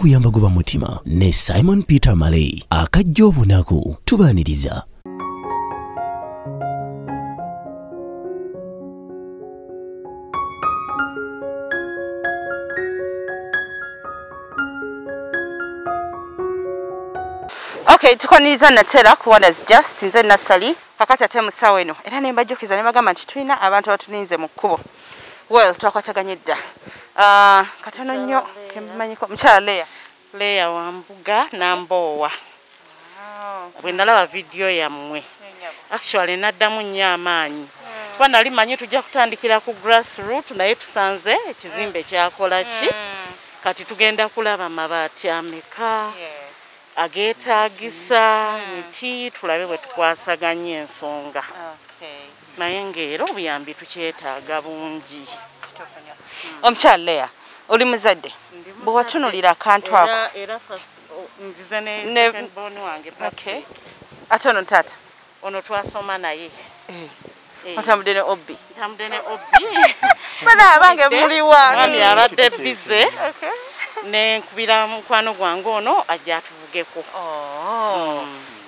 Ak'okuyamba guba mutima ne Simon Peter Malay akajja obunaku tubaaniriza. Okay, tukwaniriza natera ku Wonders Just nze Nasali kakati ate musawo eno era ne mbajjukiza ne bagamba nti tulina abantu abatulinze mu kkubo. Well, twakwataganye dda. Katono nnyo kemmanyiko mukyala Leah. Leah Wambuga Nambowa. Bwe nalaba video yammwe. Actually naddamu nnyo amaanyi. Kuba nali manyi tujja kutandikira ku grassroot naye tusanze ekizimbe kyakola ki. Kati tugenda kulaba mabaati ameka. Ageetaagisa nti tulabe bwe tukwasaganya ensonga. Naye ng'era obuyambi tukyetaaga bungi. Omukyala Leah, oli muzadde, bwe watunulira akantu ako. Era nzize ne second born wange. Ate ono taata? Ono twasoma naye. Otambudde ne Obbi? Ntambudde ne Obbi. Bana abange muliwa. Mwami abadde busy. Nenkubira mukwano gwange ono ajja atuvugeko.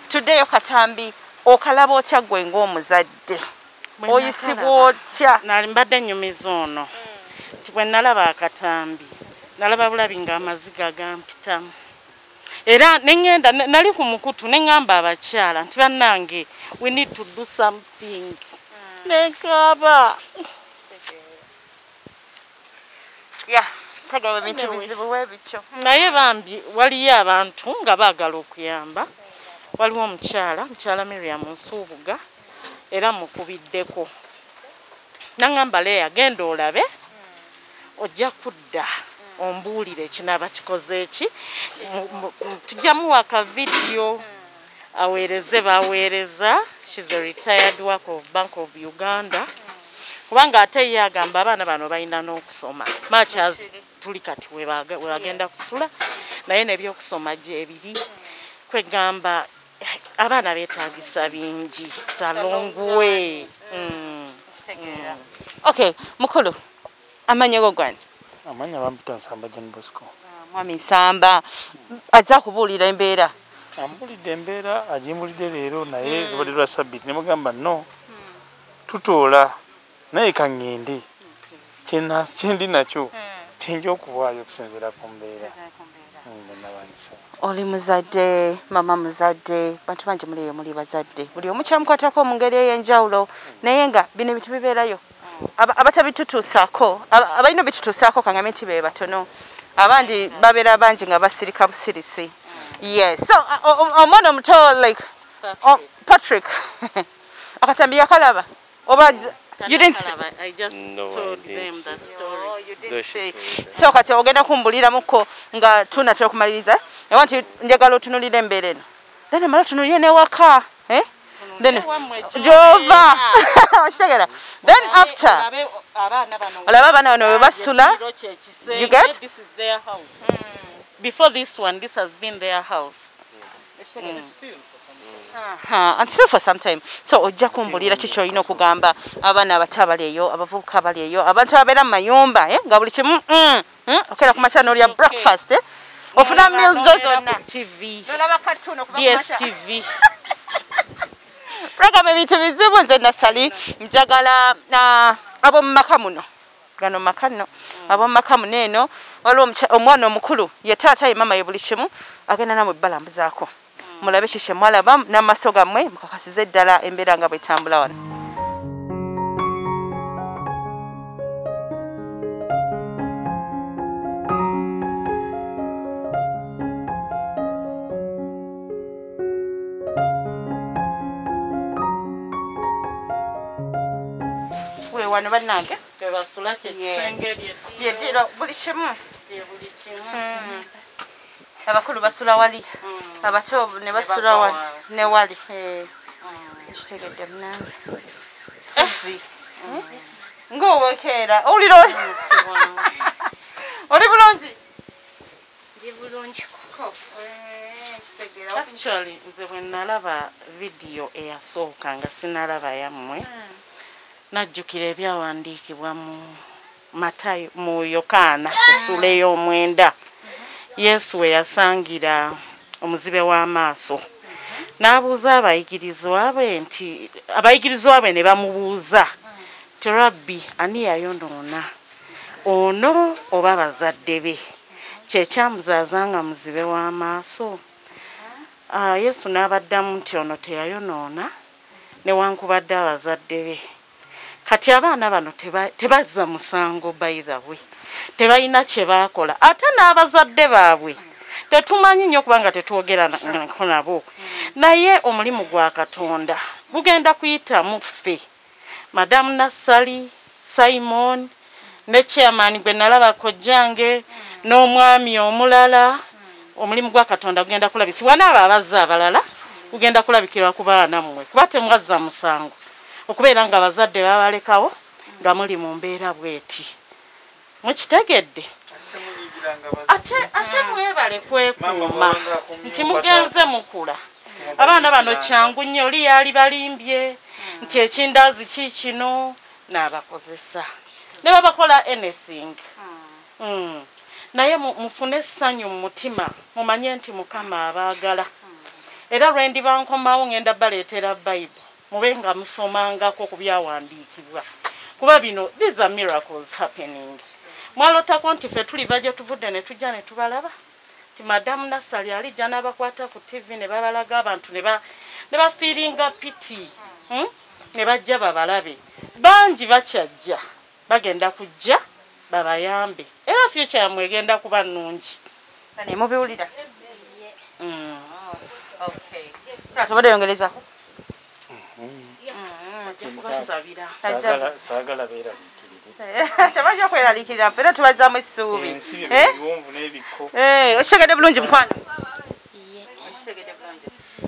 Tuddeyo katambi, okalaba otya ggwe ng'omuzadde? Oyisibwa otya? Nali mbadde nnyumiza ono nti bwe nalaba akatambi nalaba bulabi ng'amaziga gampitamu. Era ne ŋŋenda nali ku mukutu ne ŋŋamba abakyala nti bannange we need to do something. Nenkaaba. Yeah. Ebintu bizibu bwebityo. Naye bambi waliyo abantu nga baagala okuyamba. Waliwo omukyala Miriam Nsubuga era mukubiddeko. Nangamba Leah genda olabe ojja kudda ombuulire ekinaaba kikoze eki. Tujja muwa ka video aweereze baweereza. She's a retired worker of Bank of Uganda. Kubanga ate ye agamba abaana bano balina n'okusoma. Much as tuli kati we bagenda kusula naye n'ebyokusoma gyebiri. Kwegamba abaana beetaagisa bingi salongwe. Okay, mukulu amannya go gwani? Amannya bampita Nsamba John Bosco. Mwami Nsamba azza kubuulira embeera. Ambulidde embeera agimbulidde leero naye lubadde lwa Sabbiiti ne mugamba no tutoola naye kaŋŋende kyendi nakyo kyenja okuwaayo okusinziira ku mbeera. Oli muzadde, mama muzadde, bantu bangi muli eyo muli bazadde. Buli omu kyamukwatako mu ngeri ey'enjawulo naye nga bino ebintu bibeerayo. Abatabitutuusaako, abalina obitutuusaako kangambe nti be batono. Abandi babeera bangi nga basirika busirisi. Yes, so omwana omuto like Patrick akatambi yakalaba oba you didn't see? I just told them the story. Oh, you didn't see. So kati ogenda kumbuliramuko nga tunatera okumaliriza. I want you njagala otunulire embeera eno. Then omala otunulire n'ewaka. Eh? Then Jova. Okitegera. Then after olaba abaana bano bwe basula. You get? This is their house. Before this one, this has been their house. And still for some time. So ojja kumbulira kiki olina okugamba abaana abato abali eyo, abavubuka abali eyo, abantu ababeera mu mayumba nga buli kimu okera ku makya n'olya breakfast ofuna meals zo zonna. TV. N'olaba cartoon okuva ku makya. DSTV. Program ebintu bizibu nze Nasali njagala ab'omu maka muno. Gano maka nno. Ab'omu maka muno eno waliwo omwana omukulu ye taata ye maama ye buli kimu agenda nammwe balambuzaako. Mulabe kiki mwalaba n'amaaso gammwe mukakasize ddala embeera nga bwetambula wano. We wano bannange Tebasula kyekisenge lyeddiro buli kimu. Buli kimu. Abakulu basula wali, abato ne basula wali ne wali. Kitegedde munange. Ng'owekeera owulira oli bulungi? Ndi bulungi ko. Actually nze bwe nalaba video eyasooka nga sinalaba yammwe najjukira ebyawandiikibwa mu Matayo mu Yokaana essula ey'omwenda. Yesu we yasangira omuzibe w'amaaso n'abuuza abayigirizwa be nti abayigirizwa be ne bamubuuza nti Rabbi, ani yayonoona, ono oba bazadde be, kye kyamuzaaza nga muzibe w'amaaso? Yesu n'abaddamu nti ono teyayonoona newankubadde abazadde be. Kati abaana bano tebazza musango, by the way, tebalina kye baakola, ate n'abazadde baabwe tetumanyi nnyo kubanga tetwogera nabo. Naye omulimu gwa Katonda gugenda kuyita mu ffe, Madamu Nassali, Simon ne chairman gwe nalaba kojjange n'omwami omulala. Omulimu gwa Katonda gugenda kulabisibwa n'abo abazza abalala, gugenda kulabikirwa ku baana mmwe, kuba temwazza musango okubeera nga abazadde babalekawo nga muli mu mbeera bweti. Mukitegedde? Ate mwebale kwekuuma nti mugenze mukula. Abaana bano kyangu nnyo, oli yali balimbye nti ekindaazi kiikino n'abakozesa ne babakola anything. Naye mufune essanyu mu mutima, mumanye nti Mukama abaagala. Era lwe ndiba nkomawo ngenda baleetera Bayibuli, mube nga musomangako ku byawandiikibwa, kuba bino, these are miracles happening. Mwalotako nti ffe tuliva gye tuvudde ne tujja ne tubalaba nti Madamu Nassali alijja n'abakwata ku TV ne babalaga abantu ne bafiiringa pity, ne bajja babalabe. Bangi bakyajja, bagenda kujja babayambe, era future yammwe egenda kuba nnungi. Mubiwulira? Okay. Taata, yongerezako. Saagala beeraliikirire. Tebajja kweraliikirira, era tubazzaamu essuubi. Ensi ebiwonvu n'ebikko. Okitegedde bulungi mukwano?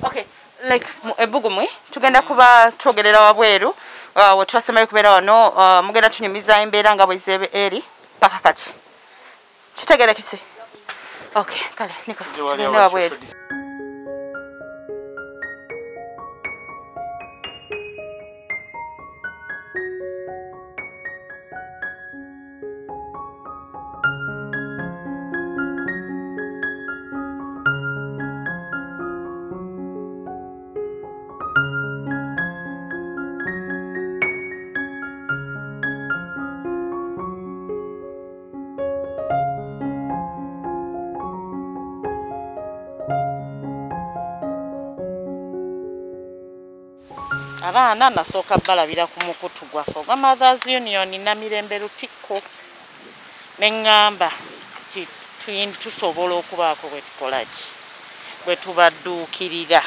Okay, like ebugumwe tugenda kuba twogerera wabweru, we twasemayo kubeera wano, mugenda tunyumiza embeera nga bwe eri paka kati. Kitegerekese? Okay, kale niko tugende wabweru. Abaana nasooka balabira ku mukutu gwaffe ogwa Mothers Union Namirembe Lutikko, ne ŋŋamba nti tusobola okubaako bwe tukola ki, bwe tubadduukirira.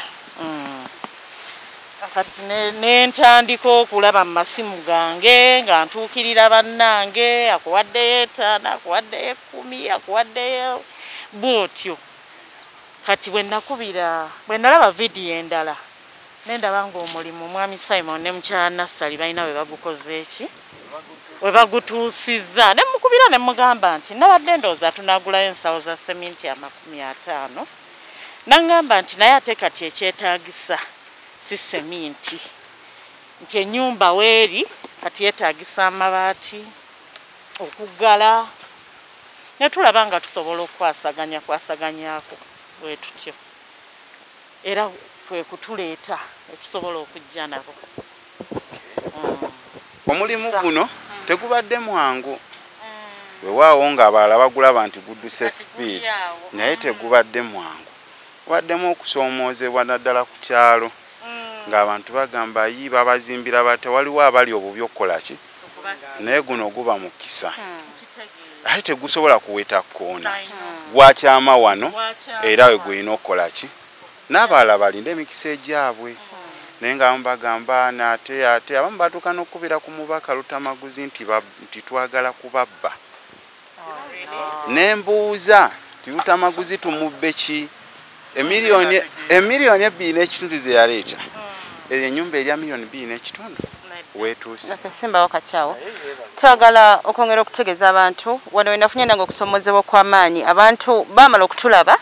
Kati ne ntandika okulaba mu masimu gange nga ntuukirira bannange, akuwaddeyo 5, akuwaddeyo 10, akuwaddeyo bw'otyo. Kati bwe nakubira, bwe nalaba vidiyo endala nendaba ng'omulimu Mwami Simon ne mukyala Nassali balina we bagukoze eki, we bagutuusizza. Ne mukubira ne mugamba nti nabadde ndowooza tunaagulayo ensawo za seminti 50. N'aŋŋamba nti naye ate kati ekyetaagisa si seminti, nti ennyumba weeri kati yeetaagisa amabaati, okuggala. Ne tulaba nga tusobola okukwasaganya kwasaganyaako bwe tutyo, era kwe kutuleeta etusobola okujja nabo. Omulimu guno tegubadde mwangu, weewaawo ng'abalala bagulaba nti gudduse speed, naye tegubadde mwangu. Gubaddemu okusoomoozebwa naddala ku kyalo, ng'abantu bagamba yi babazimbira batya, waliwo abali obubi okukola ki, naye guno guba mukisa, ate tegusobola kuweta kkoona, gwakyama wano era we gulina okukola ki, n'abalala balinde emikisa egyabwe. Naye ng'abamu bagamba ate ate abamu batuuka n'okukubira ku mubaka Lutamaguzi nti twagala kubabba. Ne mbuuza nti Lutamaguzi tumubbe ki? Emiliyoni 2.5 ze yaleeta, eyo ennyumba erya 2.5 million weetuuse. Simbawo kati awo twagala okwongera okutegeeza abantu wano wenafunye nange okusomozebwa okw'amaanyi. Abantu baamala okutulaba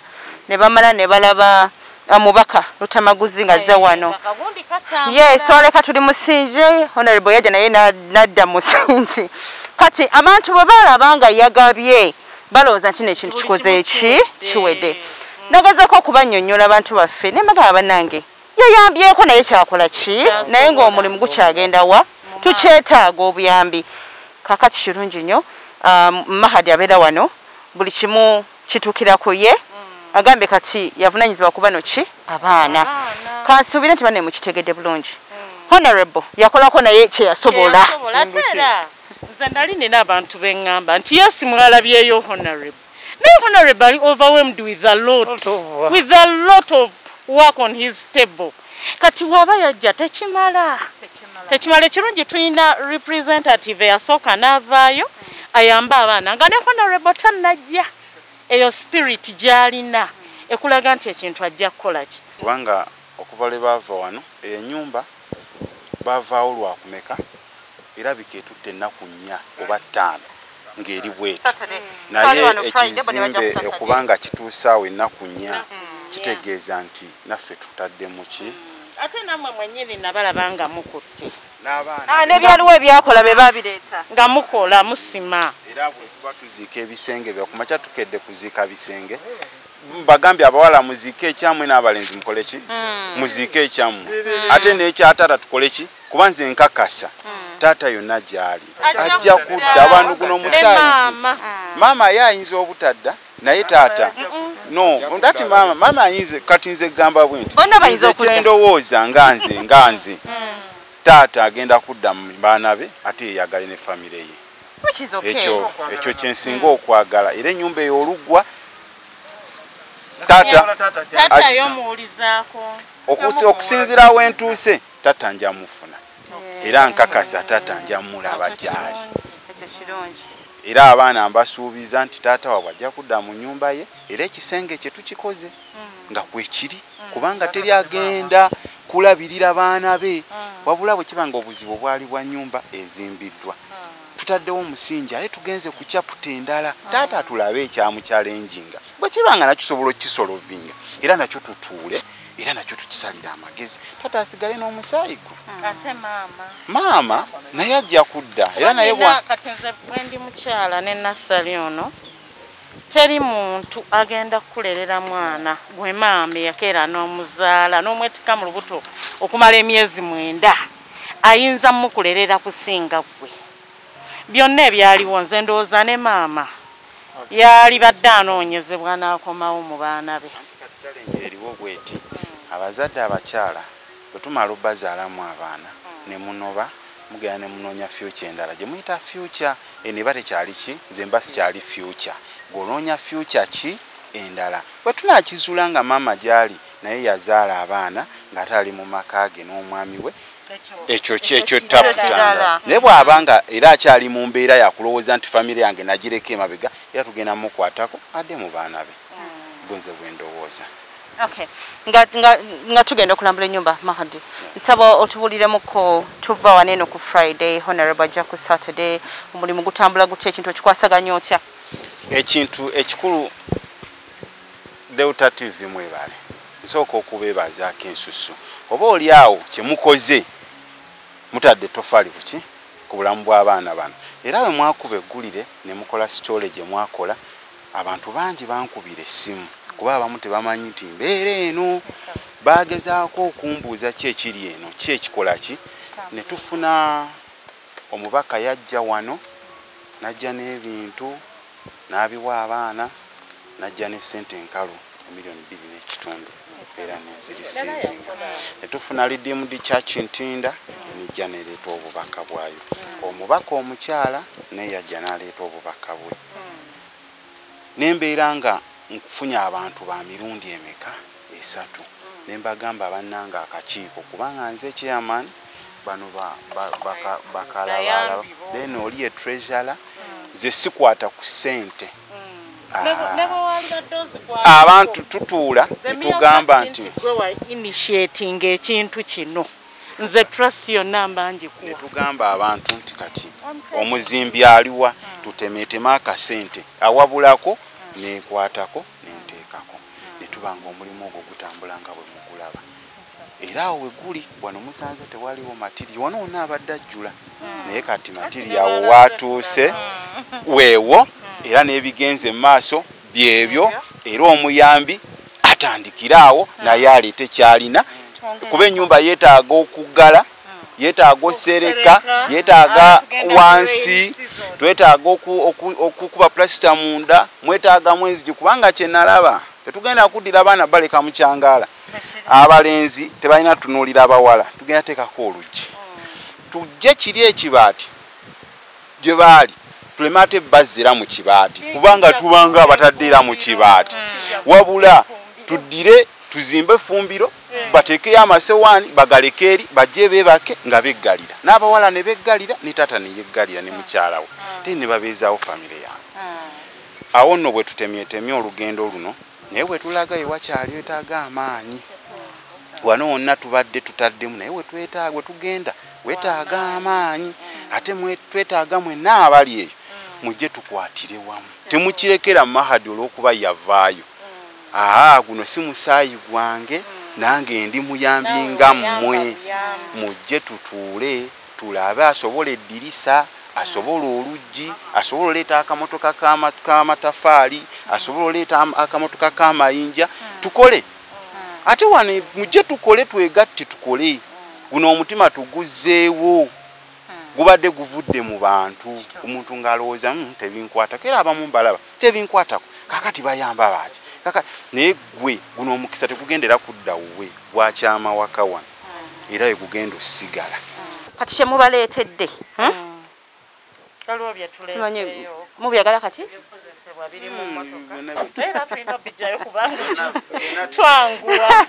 ne bamala ne balaba mubaka Lutamaguzi nga azze wano. Yes, twaleka tuli musingi, Honorable yajja naye nadda musingi. Kati abantu bwe balaba nga yagabye Balowooza nti n'ekintu kikoze ki kiwedde. Nagezako okubannyonnyola abantu baffe ne mbagamba bannange yayambyeko naye kyakola ki naye ng'omulimu gukyagenda wa tukyetaaga obuyambi. Kakati kirungi nnyo Mahadi abeera wano buli kimu kituukira ku ye agambye kati yavunaanyizibwa ku bano ki abaana. Kansuubire nti banne mukitegedde bulungi. Honorable yakolako naye kye yasobola. Nze nali nina abantu beŋŋamba nti yes mwalabyeyo Honorable. Naye Honorable ali overwhelmed with a lot, with a lot of work on his table. Kati waba yajja tekimala. Tekimala ekirungi tulina representative eyasooka n'avaayo ayamba abaana nga ne Honorable tannajja. Eyo spirit gy'alina ekulaga nti ekintu ajja kukola ki. Kubanga okuva lwe baava wano ennyumba baavaawo lwakumeka erabika etutte ennaku 4 oba 5 ng'eri bweti. Naye ekizimbe okubanga kituusaawo ennaku 4 kitegeeza nti naffe tutaddemu ki. Ate nammwe mwennyini nabalaba nga mukutte. N'ebyaliwo ebyakola be babireeta. Nga mukola musima. Era bwe tuba tuziika ebisenge byakumakya tukedde kuziika bisenge. Mbagambye abawala muziike ekyammwe n'abalenzi mukole ki? Muziike ekyammwe. Ate n'ekyataata tukole ki? Kuba nze nkakasa. Taata yonna gy'ali. Ajja kudda abantu guno omusaayi. Maama ye ayinza obutadda naye taata. No, ndati mama, mama ayinza kati nze gamba bwe nti. Kyendowooza nga nze. Taata agenda kudda mu baana be ate yeyagale ne famire ye. Ekyo kyensinga okwagala era ennyumba eyo oluggwa taata yomuwulizaako. Okusinziira wentuuse taata nja mufuna. Era nkakasa taata nja mulaba gy'ali. Era abaana mbasuubiza nti taata waabwe ajja kudda mu nnyumba ye era ekisenge kye tukikoze nga kwekiri kubanga teri agenda kulabirira baana be wabula bwe kiba nga obuzibu bwali bwa nnyumba ezimbiddwa. Tutaddewo omusingi ate tugenze ku chapter endala taata tulabe ekyamukyalenjinga bwe kiba nga nakyo kisobola okukisolovinga era nakyo tutuule era nakyo tukisalira amagezi taata asigale n'omusaayi gwe. Ate maama. Maama naye ajja kudda era naye kati nze bwe ndi mukyala ne Nassali ono teri muntu agenda kukulerera mwana gwe maama eyakeera n'omuzaala n'omwetikka mu lubuto okumala emyezi 9 ayinza mukulerera kusinga ggwe. Byonna ebyaliwo nze ndowooza ne maama yali badde anoonyezebwa n'akomawo mu baana be. Challenge eriwo bweti abazadde abakyala bwe tumala obbazaalamu abaana ne munoba mugenda ne munoonya future endala gye muyita future eno eba tekyali ki nze mba sikyali future gw'onoonya future ki endala bwe tunaakizuula nga maama gy'ali naye yazaala abaana ng'ate ali mu maka ge n'omwami we ekyo kyekyo taputanda naye bw'abanga era akyali mu mbeera yakulowooza nti famire yange nagireka emabega era tugenda mukwatako adde mu baana be gonze bwe ndowooza. Okay. Nga tugenda okulambula ennyumba Mahadi. Nsaba otubuuliremuko tuva wano eno ku Friday, Honorable ajja ku Saturday, omulimu gutambula gutya ekintu okikwasaganya otya? Ekintu ekikulu Delta TV mwebale. Nsooka okubeebazaako ensusu. Oba oli awo kye mukoze mutadde ettoffaali ku ki? Ku bulamu bw'abaana bano. Era bwe mwakuba eggulire ne mukola sitole gye mwakola abantu bangi bankubira essimu kuba abamu tebamanyi nti mbeera eno bagezaako okumbuuza ki ekiri eno ki ekikola ki ne tufuna omubaka yajja wano n'ajja n'ebintu n'abiwa abaana n'ajja ne ssente enkalu 2.2 million era nenzirisiivinga ne tufuna Redeemed Church Ntinda nejja n'ereeta obubaka bwayo. Omubaka omukyala naye yajja n'aleeta obubaka bwe. Nembeera nga nkufunye abantu ba mirundi emeka 3 ne mbagamba bannanga akakiiko kubanga nze chairman bano bakalabalaba then oli ye treasurer ze sikwata ku ssente. Abantu tutuula netugamba nti gwe wa initiating ekintu kino nze trust yonna mbangikuwa. Netugamba abantu nti kati omuzimbi aliwa tutemetema akasente awabulako nekwatako nenteekako netubanga omulimu ogwo gutambula nga bwe mugulaba. Era awo we guli wano musanze tewaliwo matiri wano wonna abadde ajjula naye kati matiri awo watuuse weewo Era n'ebigenze mu maaso byebyo, era omuyambi atandikiraawo naye aleete kyalina, kuba ennyumba yeetaaga okuggala, yeetaaga osereka, yeetaaga wansi, twetaaga okukuba pulasita munda, mwetaagamu enzigi, kubanga kye nalaba tetugenda kuddira abaana baleka mu kyangaala. Abalenzi tebalina tunuulira abawala, tugenda teekako oluggi, tujje kiri ekibaati gye baali, tuleme ate bazzira mu kibaati, kubanga tubanga abatadde era mu kibaati. Wabula tuddire tuzimbe effumbiro, bateekeyo amasewaani, bagaleke eri, bajje beebake nga beggalira, n'abawala ne beggalira, ne taata ne yeggalira ne mukyala we, ate ne babeezaawo famire yaabwe. Awo nno bwe tutemyetemye olugendo luno, naye bwe tulaga ewakyali wetaaga amaanyi. Wano wonna tubadde tutaddemu, naye we twetaaga, we tugenda wetaaga amaanyi, ate twetaaga mwenna abali eyo mujje tukwatire wamu. Temukirekera Mahadi olw'okuba yavaayo. Aa, guno si musaayi gwange, nange ndi muyambi nga mmwe. Mujje tutuule tulabe asobola eddirisa, asobola oluggi, asobola oleeta akamotoka k'amatafaali, asobola oleeta akamotoka k'amayinja, tukole. Ate wano mujje tukole, twegatte tukole. Guno omutima tuguzzeewo, gubadde guvudde mu bantu. Omuntu ng'alowooza tebinkwatako, era abamu mbalaba tebinkwatako, kaakati bayamba baaki kaka, naye gwe guno omukisa tegugendera kudda wuwe, gwakyama waka wano, era we gugenda osigala. Kati kye mubaleetedde, Waliwo bye tuleeseeyo. Mubyagala kati? Ebikozesebwa biri mu mmotoka. Era tulina obijjayo kubanga twanguwa.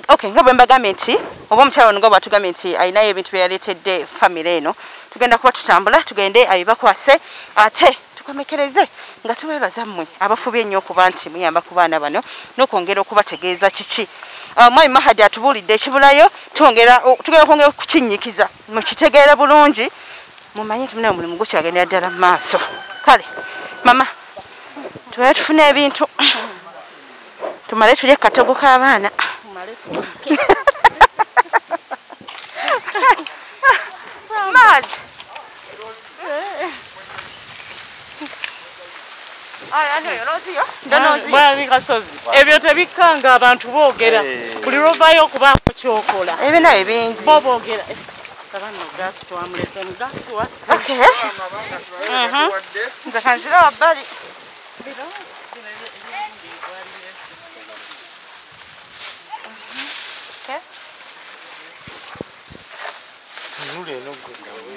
Okay, nga bwe mbagambye nti oba omukyala ono nga bw'atugambye nti alinayo ebintu bye yaleetedde famire eno, tugenda kuba tutambula tugende abibakwase, ate tukomekereze nga tubeebaza mmwe abafubye ennyo okuba nti muyamba ku baana bano n'okwongera okubategeeza kiki. Mwami Mahadi atubuulidde ekibulayo, tugenda kwongera okukinnyikiza mukitegeere bulungi, mumanye nti munaye omulimu gukyagendera ddala mu maaso. Kale mama, tubale tufune ebintu tumale tulye katogo k'abaana. Mad. Mwami Kasozi, ebyo tebikkanga abantu boogera, buli lw'ovaayo okubaako ky'okola. Ebyo naye bingi. Bo boogera. Abaana gaasi twamulese mu gaasi wa. Okay. Nze kanzira wabbali.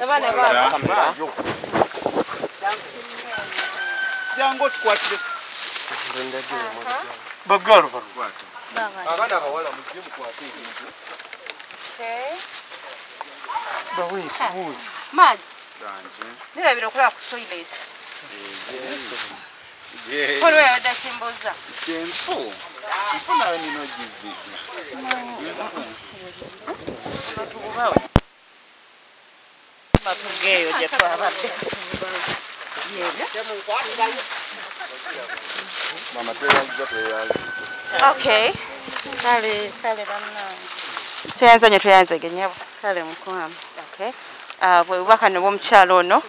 Abaana baabo. Jangu otukwatire. Bagalo bano. Abaana abawala mujje mukwate ebintu. Mad. Nirabira okulaba ku toilet. Waliwo yabadde akimbuuza. Nfu. Nfu nayo nina ogiziga. Matugeeyo gye twabadde. Mama tweyanziza, tweyanziza. Okay. Kale, kale bannange. Tweyanza nnyo, tweyanzege nnyabo. Kale mukwano. Okay. Bwe bubaka nno bw'omukyala ono.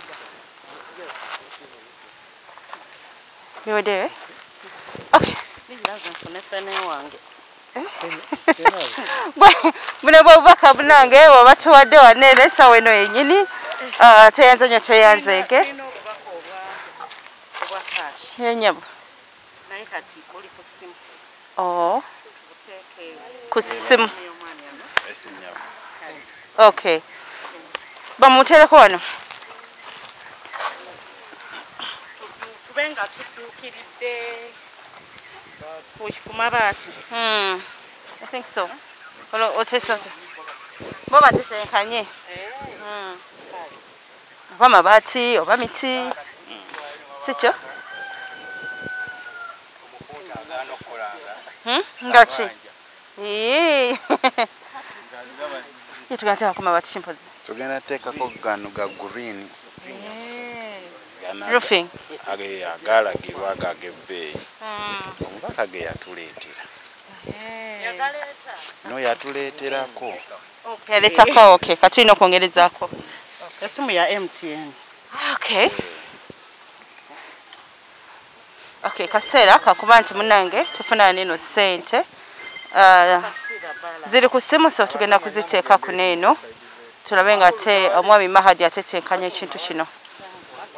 Biweddeyo? Okay. Biraze nfune ffene wange. Buno bwe bubaka bunange bwe batuwadde wano era essaawa eno yennyini. Tweyanza nnyo, tweyanzeege. Tulina obubaka obwa kashi. Ye nnyabo. Naye kati buli ku ssimu. Oh. Buteeke Ku ssimu. Esinyabo. Okay. Bamuteereko wano. Tube nga tudduukiridde ku mabaati. I think so. Olwo oteesa otya? Bo batetenkanye. Oba mabaati oba miti. Si kyo? Nga ki? Ye tugenda teekako mabaati kimpozi. Tugenda teekako gano ga green. Roofing. Agalagirwa ago ag'ebbeeyi. Omubaka ge yatuleetera. No yatuleeterako. Yaleetako, okay. Kati tulina okwongerezaako. Essimu ya MTN. Okay. Okay, kaseera kakuba nti munnange tufuna neno ssente ziri ku ssimu, so tugenda kuziteeka kuno eno tulabe nga ate omwami Mahadi atetenkanya ekintu kino.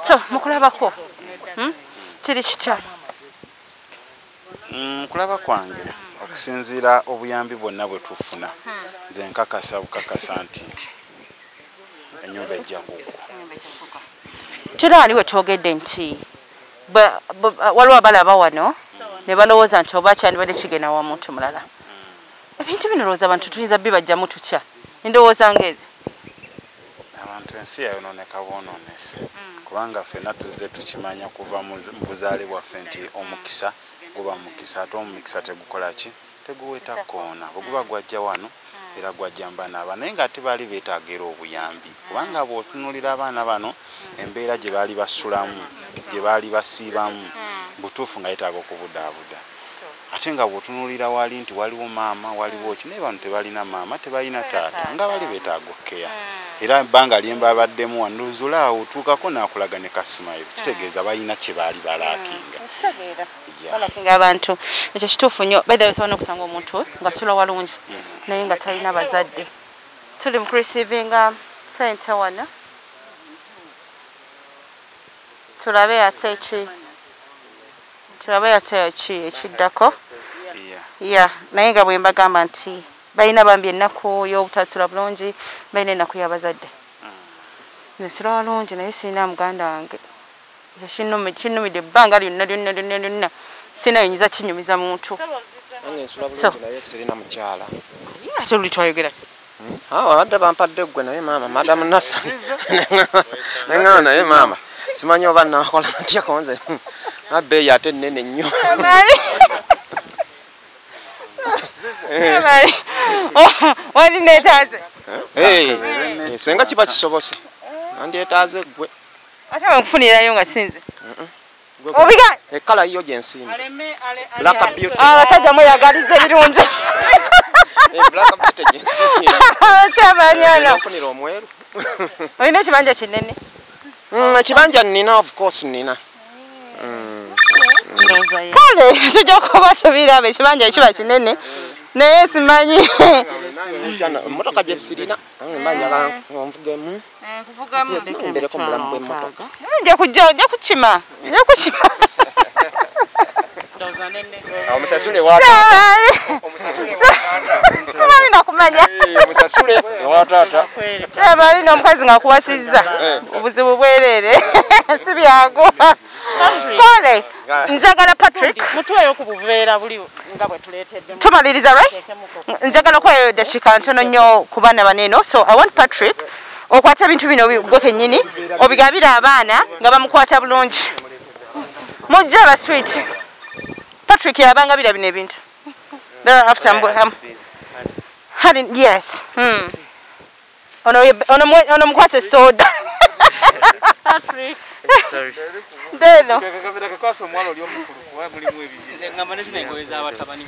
So mukulabako kiri kitya? Mukulaba kwange okusinziira obuyambi bwonna bwe tufuna, nze nkakasa bukakasa nti ennyumba ejja kugwa. Tulaba niwe twogedde nti waliwo abalaba wano ne balowooza nti oba kyandibadde kigenda wa muntu mulala. Ebintu bino lowooza abantu tuyinza bibajjamu tutya? Endowooza ng'ezo. Abantu ensi yayonooneka bwonoonese, kubanga ffenna tuzze tukimanya kuva mu buzaale bwaffe nti omukisa guba mukisa, ate omukisa tegukola ki? Teguweta kkoona. Bwe guba gwajja wano era gwajja mbaana aba, naye ng'ate baali beetaaga era obuyambi, kubanga bw'otunuulira abaana bano embeera gye baali basulamu, gye baali basiibamu, butuufu nga yeetaaga okubudaabuda. Ate nga bw'otunuulira wali nti waliwo maama, waliwo ki, naye bano tebalina maama, tebalina taata, nga bali beetaaga okkeya. Era ebbanga lye mbabaddemu wano nzula awo otuukako n'akulaga ne kasimayiro, kitegeeza balina kye baali balaakinga. Kitegeera balakinga abantu, ekyo kituufu nnyo. By the way, osobola n'okusanga omuntu ng'asula walungi naye nga talina bazadde. Tuli mu kureceivinga ssente wano, tulabe ate ki, tulabe ate ki ekiddako. Ya, naye nga bwe mbagamba nti balina bambi ennaku y'obutasula bulungi, balina ennaku y'abazadde. Nze nsula walungi naye sirina muganda wange. Ekyo kinnumidde ebbanga lyonna lyonna lyonna lyonna, sirina yinza kinyumiza muntu. Nange nsula bulungi naye sirina mukyala. Ate luli twayogera. Abadde bampadde ggwe naye maama, Madam Nassa. Neŋŋamba naye maama, simanyi oba nnaakola ntya ko nze. Abbeeyi ate nnene nnyo. Wali neetaaze? Senga kiba kisobose. Nandyetaaze ggwe. Ate bwe nkufunirayo nga sinze. Obiga? Ekkala yo gye nsiima. Black Beauty. Abasajja mweyagaliza ebirungi. Black Beauty gye nsiima. Kyamanyi ono. Nfunira omweru. Olina ekibanja kinene? Ekibanja nnina, of course nnina. Kale tujja kuba tubiraba, ekibanja kiba kinene naye simanyi. Emmotoka gye sirina, mba njagala nvugemu. Mbereko mu bulamu bw'emmotoka. Nja kujja, nja kukima, nja kukima. Omusasule wa taata. Simanyi nakumanya. Omusasule wa taata. Kyabali n'omukazi ng'akuwasizza. Obuzibu bwereere. Si byangu. Kale njagala Patrick mutuweeyo ku buveera buli nga bwe tuleetedde. Tumaliriza, right? Njagala okuwayo eddakiika ntono nnyo ku baana bano eno. So I want Patrick okwata ebintu bino gwe kennyini obigabire abaana nga bamukwata bulungi. Mujje aba sweet. Patrick yabangabira bino ebintu. Thereafter yes. Ono mukwase soda. Patrick. Sorry. Deno.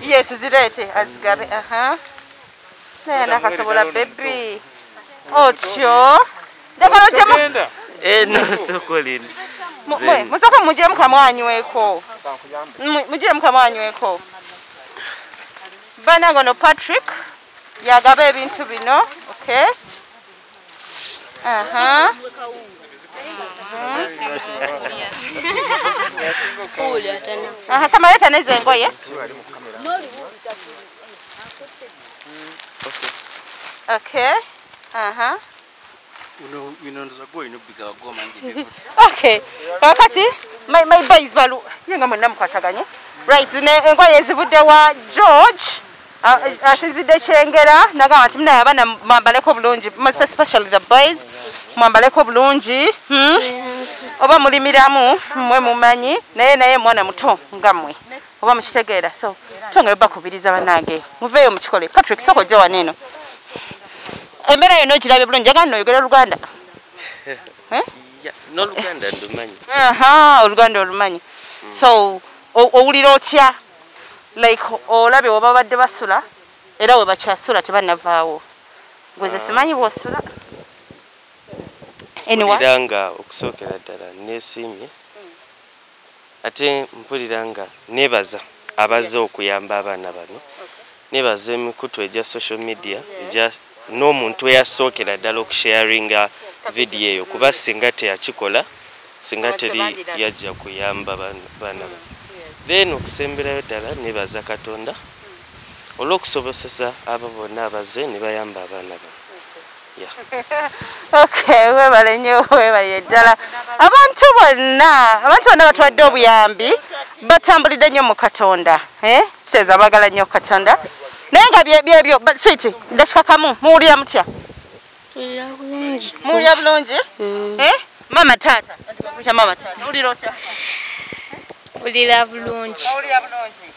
Yes, zirete azigabe. Naye nakasobola baby. Otyo. Njagala ojjemu. No, sokoleni. Musooke muggyemu kamwanyweko. Muggyemu kamwanyweko. Bannange ono Patrick yagaba ebintu bino, okay? Samaleta n'ezo engoye. Okay. Okay. Kakati my boys balu yenga mwenna mukwataganye. Right, ne engoye ezivudde wa George asinzidde Kyengera nagamba nti munaye abaana mwambaleko bulungi, most especially the boys mwambaleko bulungi. Oba mulimiramu mmwe mumanyi, naye mwana muto nga mmwe oba mukitegeera. So twongere bakubiriza bannange muveeyo mukikole. Patrick soko ojja wano eno. Embeera yonna ogirabye bulungi, njagala nno oyogere Oluganda. N'Oluganda ndumanyi. Oluganda olumanyi. So owulira otya like olabye we babadde basula era we bakyasula tebannavaawo? Gwe nze simanyi bw'osula. Anyway, nga okusookera ddala neesiimye Ate mpulira nga nebaza abazze okuyamba abaana bano. Nebaza emikutu egya social media egya n'omuntu eyasookera ddala okusharinga vidiyo eyo, kuba singa teyakikola singa teri yajja kuyamba baana bano. Then okusemberayo ddala nebaza Katonda olw'okusobozesa abo bonna abazze ne bayamba abaana bano. Okay, webale nnyo, webale ddala. Abantu bonna batwadde obuyambi batambulidde nnyo mu Katonda. Kitegeeza baagala nnyo Katonda. Naye nga byebyo, sweet, dakika kamu, muwulira mutya? Tuwulira bulungi. Muwulira bulungi? Mama taata, mama taata, owulira otya? Owulira bulungi. Owulira bulungi.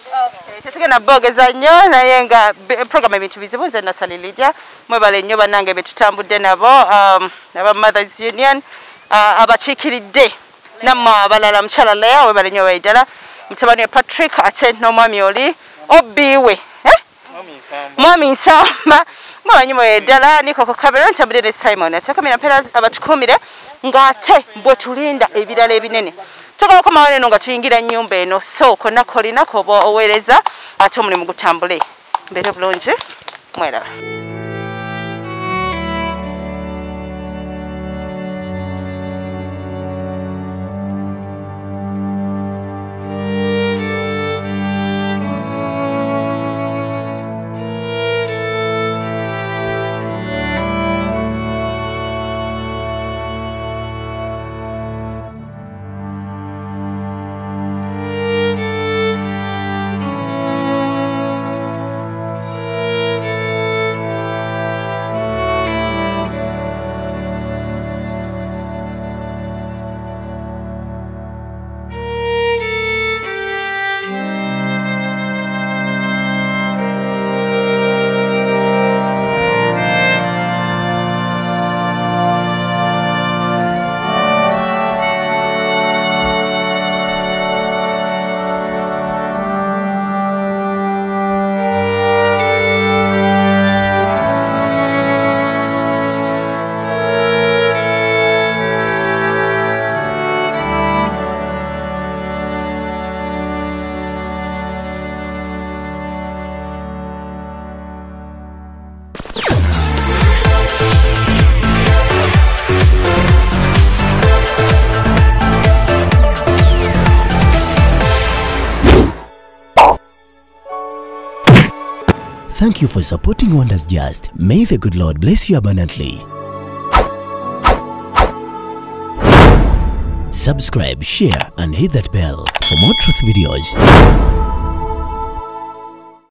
Okay, tetugenda boogeza nnyo naye nga program ebintu bizibu. Nze Nasali Lydia, mwebale nnyo bannange be tutambudde nabo, aba Mothers Union, abakiikiridde nammwe abalala, mukyala Leah webale nnyo ddala, mutabani we Patrick, ate n'omwami oli Obiwe, Mwami Nsamba, mwabanyi mwe ddala, Nikoko Kabero, ntambudde ne Simon ate kamera mpeera abatukuumire ng'ate bwe tulinda ebirala ebinene. Tukola komawo eno nga tuyingira nnyumba eno, so konna kolina koba oweereza ate omulimu gutambule. Mbeere bulungi, mweraba. Thank you for supporting Wonders Just. May the good Lord bless you abundantly. Subscribe, share, and hit that bell for more truth videos.